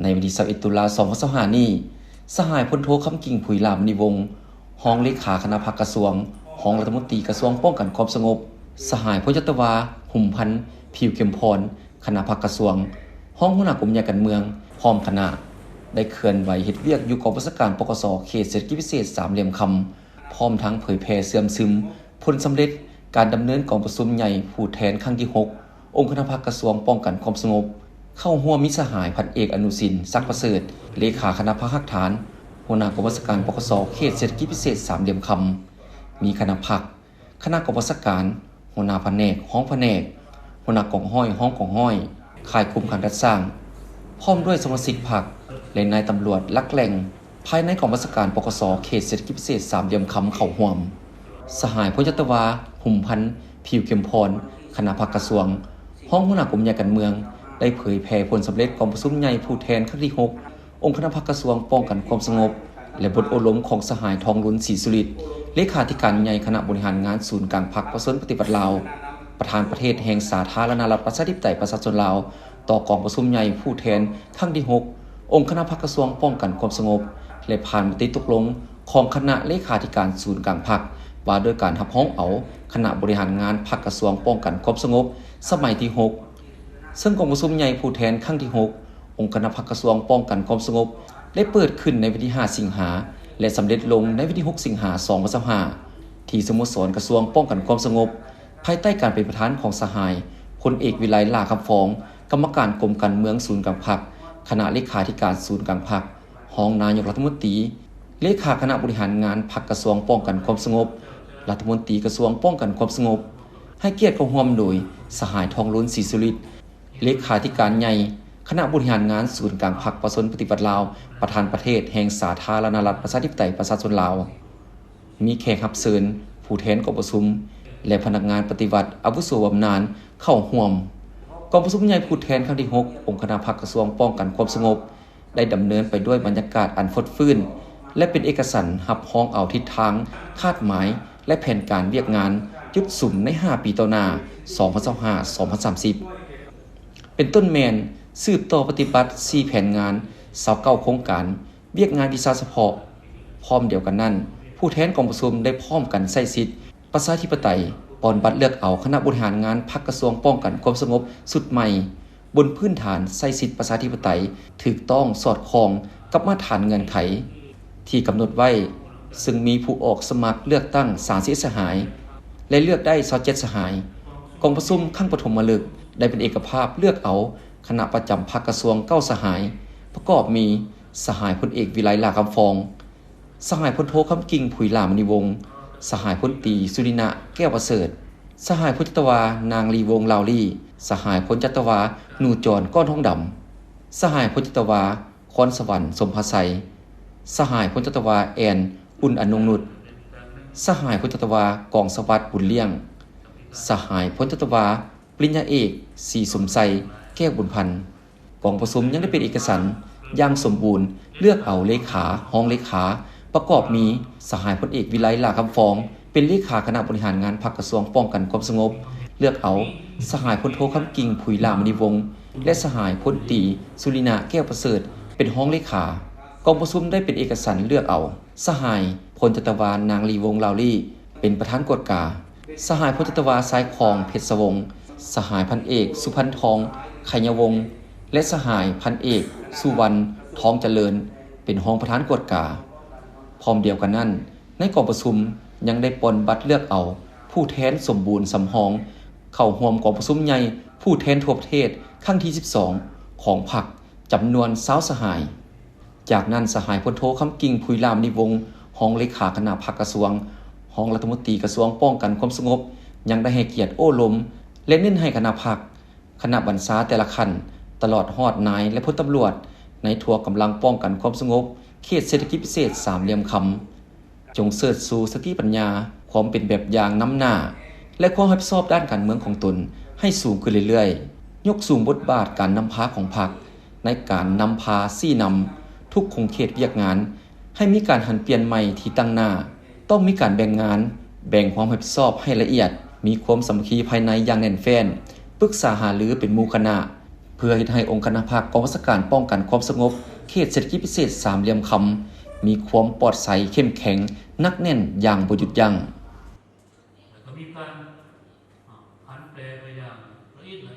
ໃນວັນທີຊາວເອັດ ຕຸລາ ສອງພັນຊາວຫ້ານີ້, ສະຫາຍພົນໂທ ຄຳກິ່ງ ຜຸຍຫຼ້າມະນີວົງ ຮອງເລຂາຄະນະພັກກະຊວງ, ຮອງລັດຖະມົນຕີກະຊວງປ້ອງກັນຄວາມສະຫງົບ, ສະຫາຍພົນຈັດຕະວາ ຫຸມພັນ ຜິວເຂັມພອນ ຄະນະພັກກະຊວງ, ຮອງຫົວໜ້າກົມໃຫຍ່ການເມືອງ ພ້ອມຄະນະ ໄດ້ເຄື່ອນໄຫວເຮັດວຽກຢູ່ກອງບັນຊາການ ປກສ ເຂດເສດຖະກິດພິເສດສາມຫຼ່ຽມຄຳ, ພ້ອມທັງເຜີຍແຜ່ເຊື່ອມຊຶມຜົນສຳເລັດການດຳເນີນກອງປະຊຸມໃຫຍ່ຜູ້ແທນຄັ້ງທີຫົກ ອົງຄະນະພັກກະຊວງປ້ອງກັນຄວາມສະຫງົບ. ເຂົ້າຮ່ວມມີສະຫາຍພັນເອກ ອະນຸສິນ ສັກປະເສີດ ເລຂາຄະນະພັກຮາກຖານ, ຫົວໜ້າກອງບັນຊາການ ປກສ ເຂດເສດຖະກິດພິເສດສາມຫຼ່ຽມຄຳ, ມີຄະນະພັກ, ຄະນະກອງບັນຊາການ, ຫົວໜ້າພະແນກ, ຮອງພະແນກ, ຫົວໜ້າກອງຮ້ອຍ, ຮອງກອງຮ້ອຍ, ຄ້າຍຄຸ້ມການຈັດສ້າງ, ພ້ອມດ້ວຍສະມາຊິກພັກ ແລະ ນາຍຕຳຫຼວດຫຼັກແຫຼ່ງ ພາຍໃນກອງບັນຊາການ ປກສ ເຂດເສດຖະກິດພິເສດສາມຫຼ່ຽມຄຳເຂົ້າຮ່ວມ. ສະຫາຍພົນຈັດຕະວາ ຫຸມພັນ ຜິວເຂັມພອນ ຄະນະພັກກະຊວງ, ຮອງຫົວໜ້າກົມໃຫຍ່ການເມືອງ ໄດ້ເຜີຍແຜ່ຜົນສຳເລັດກອງປະຊຸມໃຫຍ່ຜູ້ແທນຄັ້ງທີຫົກ ອົງຄະນະພັກກະຊວງປ້ອງກັນຄວາມສະຫງົບ ແລະ ບົດໂອ້ລົມຂອງສະຫາຍ ທອງລຸນ ສີສຸລິດ ເລຂາທິການໃຫຍ່ຄະນະບໍລິຫານງານສູນກາງພັກປະຊາຊົນປະຕິວັດລາວ ປະທານປະເທດແຫ່ງສາທາລະນະລັດ ປະຊາທິປະໄຕ ປະຊາຊົນລາວ ຕໍ່ກອງປະຊຸມໃຫຍ່ຜູ້ແທນຄັ້ງທີຫົກ ອົງຄະນະພັກກະຊວງປ້ອງກັນຄວາມສະຫງົບ ແລະ ຜ່ານມະຕິຕົກລົງຂອງຄະນະເລຂາທິການສູນກາງພັກ ວ່າດ້ວຍການຮັບຮອງເອົາຄະນະບໍລິຫານງານພັກກະຊວງປ້ອງກັນຄວາມສະຫງົບສະໄໝທີຫົກ ເຊິ່ງກອງປະຊຸມໃຫຍ່ຜູ້ແທນຄັ້ງທີຫົກ ອົງຄະນະພັກກະຊວງປ້ອງກັນຄວາມສະຫງົບ ໄດ້ເປີດຂຶ້ນໃນວັນທີຫ້າ ສິງຫາ ແລະ ສຳເລັດລົງໃນວັນທີຫົກ ສິງຫາ ສອງພັນຊາວຫ້າ ທີ່ສະໂມສອນກະຊວງປ້ອງກັນຄວາມສະຫງົບ ພາຍໃຕ້ການເປັນປະທານຂອງສະຫາຍ ພົນເອກ ວິໄລ ຫຼ້າຄຳຟອງ ກຳມະການກົມການເມືອງສູນກາງພັກ, ຄະນະເລຂາທິການສູນກາງພັກ, ຮອງນາຍົກລັດຖະມົນຕີ, ເລຂາຄະນະບໍລິຫານງານພັກກະຊວງປ້ອງກັນຄວາມສະຫງົບ, ລັດຖະມົນຕີກະຊວງປ້ອງກັນຄວາມສະຫງົບ, ໃຫ້ກຽດເຂົ້າຮ່ວມໂດຍ ສະຫາຍ ທອງລຸນ ສີສຸລິດ ເລຂາທິການໃຫຍ່ຄະນະບໍລິຫານງານສູນກາງພັກປະຊາຊົນປະຕິວັດລາວ ປະທານປະເທດແຫ່ງສາທາລະນະລັດ ປະຊາທິປະໄຕ ປະຊາຊົນລາວ. ມີແຂກຮັບເຊີນ, ຜູ້ແທນກອງປະຊຸມ ແລະ ພະນັກງານປະຕິວັດອາວຸໂສບຳນານເຂົ້າຮ່ວມ. ກອງປະຊຸມໃຫຍ່ຜູ້ແທນຄັ້ງທີຫົກ ອົງຄະນະພັກກະຊວງປ້ອງກັນຄວາມສະຫງົບ ໄດ້ດຳເນີນໄປດ້ວຍບັນຍາກາດອັນຟົດຟື້ນ ແລະ ເປັນເອກະສັນຮັບຮອງເອົາທິດທາງ, ຄາດໝາຍ ແລະ ແຜນການວຽກງານຈຸດສຸມໃນຫ້າປີຕໍ່ໜ້າ ສອງພັນຊາວຫ້າ ສອງພັນສາມສິບ ເປັນຕົ້ນແມ່ນ ສືບຕໍ່ປະຕິບັດສີ່ແຜນງານ, ຊາວເກົ້າໂຄງການ, ວຽກງານວິຊາສະເພາະ. ພ້ອມດຽວກັນນັ້ນ, ຜູ້ແທນກອງປະຊຸມໄດ້ພ້ອມກັນໃຊ້ສິດປະຊາທິປະໄຕ, ປ່ອນບັດເລືອກເອົາຄະນະບໍລິຫານງານພັກກະຊວງປ້ອງກັນຄວາມສະຫງົບຊຸດໃໝ່, ບົນພື້ນຖານໃຊ້ສິດປະຊາທິປະໄຕຖືກຕ້ອງສອດຄ່ອງກັບມາດຖານເງື່ອນໄຂທີ່ກຳນົດໄວ້, ເຊິ່ງມີຜູ້ອອກສະໝັກເລືອກຕັ້ງສາມສິບເອັດສະຫາຍ ແລະ ເລືອກໄດ້ຊາວເຈັດສະຫາຍ. ກອງປະຊຸມຄັ້ງປະຖົມມະລຶກໄດ້ເປັນເອກະພາບເລືອກເອົາຄະນະປະຈຳພັກກະຊວງເກົ້າສະຫາຍ, ປະກອບມີ ສະຫາຍພົນເອກ ວິໄລ ຫຼ້າຄຳຟອງ, ສະຫາຍພົນໂທ ຄຳກິ່ງ ຜຸຍຫຼ້າມະນີວົງ, ສະຫາຍພົນຕີ ສຸລິນະ ແກ້ວປະເສີດ, ສະຫາຍພົນຈັດຕະວາ ນາງ ລີວົງ ລາວລີ, ສະຫາຍພົນຈັດຕະວາ ໜູຈອນ ກ້ອນທອງດຳ, ສະຫາຍພົນຈັດຕະວາ ຄອນສະຫວັນ ສົມພາໄຊ, ສະຫາຍພົນຈັດຕະວາ ແອນ ອຸ່ນອະນົງນຸດ, ສະຫາຍພົນຈັດຕະວາ ກອງສະຫວັດ ບຸນລ້ຽງ, ສະຫາຍພົນຈັດຕະວາ ປະລິນຍາເອກ ສີສົມໄຊ ແກ້ວບຸນພັນ. ກອງປະຊຸມຍັງໄດ້ເປັນເອກະສັນຢ່າງສົມບູນ ເລືອກເອົາເລຂາ, ຮອງເລຂາ, ປະກອບມີ ສະຫາຍພົນເອກ ວິໄລ ຫຼ້າຄຳຟອງ ເປັນເລຂາຄະນະບໍລິຫານງານພັກກະຊວງປ້ອງກັນຄວາມສະຫງົບ, ເລືອກເອົາ ສະຫາຍພົນໂທ ຄຳກິ່ງ ຜຸຍຫຼ້າມະນີວົງ ແລະ ສະຫາຍພົນຕີ ສຸລິນະ ແກ້ວປະເສີດ ເປັນຮອງເລຂາ. ກອງປະຊຸມໄດ້ເປັນເອກະສັນເລືອກເອົາ ສະຫາຍພົນຈັດຕະວາ ນາງ ລີວົງ ລາວລີ ເປັນປະທານກວດກາ, ສະຫາຍພົນຈັດຕະວາ ຊາຍຄອງ ເພັດສະວົງ, ສະຫາຍພັນເອກ ສຸພັນທອງ ໄຄຍະວົງ ແລະ ສະຫາຍພັນເອກ ສຸວັນ ທອງຈະເລີນ ເປັນຮອງປະທານກວດກາ. ພ້ອມດຽວກັນນັ້ນ, ໃນກອງປະຊຸມຍັງໄດ້ປ່ອນບັດເລືອກເອົາຜູ້ແທນສົມບູນສຳຮອງ ເຂົ້າຮ່ວມກອງປະຊຸມໃຫຍ່ຜູ້ແທນທົ່ວປະເທດຄັ້ງທີສິບສອງ ຂອງພັກ ຈຳນວນຊາວສະຫາຍ. ຈາກນັ້ນ ສະຫາຍພົນໂທ ຄຳກິ່ງ ຜຸຍຫຼ້າມະນີວົງ ຮອງເລຂາຄະນະພັກກະຊວງ, ຮອງລັດຖະມົນຕີກະຊວງປ້ອງກັນຄວາມສະຫງົບ ຍັງໄດ້ໃຫ້ກຽດໂອ້ລົມ ແລະ ເນັ້ນໃຫ້ຄະນະພັກ, ຄະນະບັນຊາແຕ່ລະຂັ້ນ, ຕະຫຼອດຮອດນາຍ ແລະ ພົນຕຳຫຼວດ ໃນທົ່ວກຳລັງປ້ອງກັນຄວາມສະຫງົບເຂດເສດຖະກິດພິເສດສາມຫຼ່ຽມຄຳ ຈົ່ງເຊີດຊູສະຕິປັນຍາ, ຄວາມເປັນແບບຢ່າງນຳໜ້າ ແລະ ຄວາມຮັບຜິດຊອບດ້ານການເມືອງຂອງຕົນໃຫ້ສູງຂຶ້ນເລື້ອຍໆ, ຍົກສູງບົດບາດການນຳພາຂອງພັກ ໃນການນຳພາຊີ້ນຳທຸກຂົງເຂດວຽກງານ ໃຫ້ມີການຫັນປ່ຽນໃໝ່ທີ່ຕັ້ງໜ້າ. ຕ້ອງມີການແບ່ງງານ, ແບ່ງຄວາມຮັບຜິດຊອບໃຫ້ລະອຽດ, ມີຄວາມສາມັກຄີພາຍໃນຢ່າງແໜ້ນແຟ້ນ, ປຶກສາຫາລືເປັນໝູ່ຄະນະ, ເ ພື່ອເຮັດໃຫ້ອົງຄະນະພັກກອງບັນຊາການປ້ອງກັນຄວາມສະຫງົບເຂດເສດຖະກິດພິເສດສາມຫຼ່ຽມຄຳ ມີຄວາມປອດໃສ, ເຂັ້ມແຂງ, ໜັກແໜ້ນຢ່າງບໍ່ຢຸດຢັ້ງ. ແລ້ວກໍມີການ ອາ ຜັນແປໄປຢ່າງລະອຽດລະ